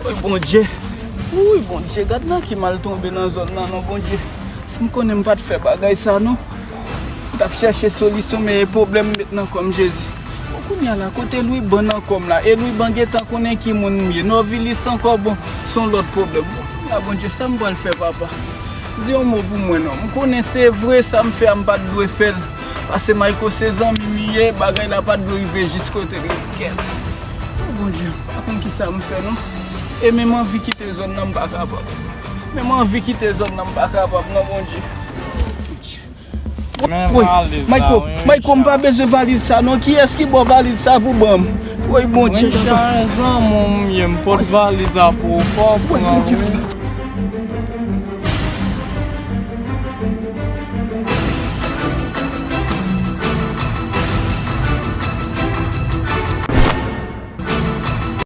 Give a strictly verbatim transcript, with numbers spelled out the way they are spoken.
Woy, Bondye. Woy, Bondye, gad nan ki m al tonbe nan zòn nan, non, Bondye. Si m konnen m pa t fè bagay sa, non. M t ap chèche solisyon, men e pwoblèm m met nan kò m, Jezi. Bon, kounye a la, kote lwiban nan kò m la? E lwiban gentan konnen ki moun m ye. Nòvilis ankò, bon, se yon lòt pwoblèm. Bon, kounye a, Bondye, sa m pral fè, papa? Di yon mo pou mwen, non. M konnen se vre, sa m fè a, m pa t dwe fè l. Paske Mayko se zanmi m li ye, bagay la pa t dwe rive jis kote l ye. Kèt. O Bondye, m pa konn ki sa m fè, non. E menm anvi kite zòn nan, m pa kapab. Menm anvi kite zòn nan, m pa kapab, non, Bondye. Men Woy, valiz la, Mayko, wi, Mayko, m pa bezwen valiz sa, non. Kiyès ki ba w valiz sa pou ban m? Woy, Bondye, Richard, zanmi m ye, m pot valiz la pou ou, fò w pran, wi.